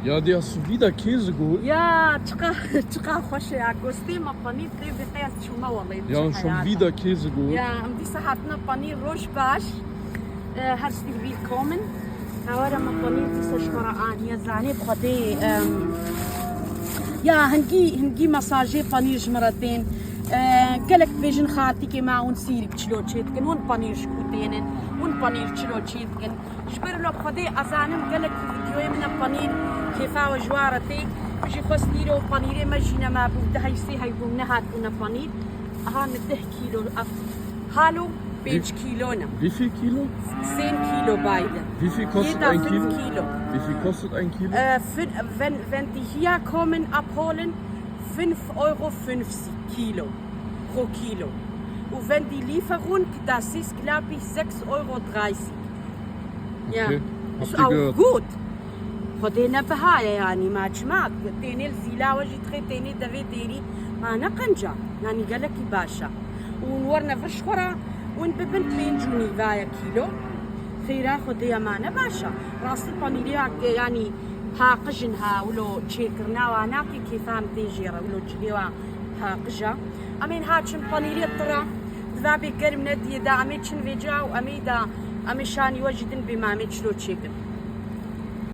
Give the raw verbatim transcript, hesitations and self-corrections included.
Ya diya su vida kêzigo. Ya, çiqa, çiqa xweş e ya. Kostê me panîr tê vê qey ez çûme welê. Ya, şom vida kêzigo. Ya, em dîsa hatine panîr, roj baş. E, herzlich willkommen. Hawara me panîr dîsa ji xwe re aniye, zanê Xwedê, em, ya, hingî, hingî mesajê panîr ji me re tên. E, gelek dibêjin xaltîkê me hûn sîrî bi çilo çê dikin, hûn panîr ji ku tênin, hûn panîr çilo çê dikin. Ji ber wilo Xwedê ez zanim gelek vîdyoyê min e panîr kêfa we ji wa re tê. Min jî xwest îro panîrê me jî nema bû, dehê sê hey bû nehatbûne panîr. Aha min deh kîlo ev halo pênc kîlo ne. Wie viel Kilo? Zehn Kilo beide. Wie viel kostet Jeder ein fünf Kilo? Kilo. Wie viel kostet ein Kilo? Äh, fün-, wenn, wenn die hier kommen abholen, fünf Euro fünfzig Kilo pro Kilo. Und wenn die Lieferung, das ist, glaube ich, sechs Euro dreißig. Ja. Okay. Habt Ist ihr auch gehört? Gut. Xwedê ne biha ye, yanî ma çima tênê li zîla we jî dixê, tênê devê dêrî ma ne qenca, yanî gelekî baş e. Û hûn werine vir ji xwe re hûn bibin pênc û nîva ye kîlo. Xêra Xwedê ye, ma ne baş e. Rastî panîrê ya, yanî paqij in ha, wilo çêkirina wa nake kêfa em tê jê re, wilo cilê wa paqij e. Em ê niha çin panîrê tira, diva bê germ nediyê de, em ê çin vêca û em ê da, em ê şanî we jî din bê, ma em ê çilo çêkin.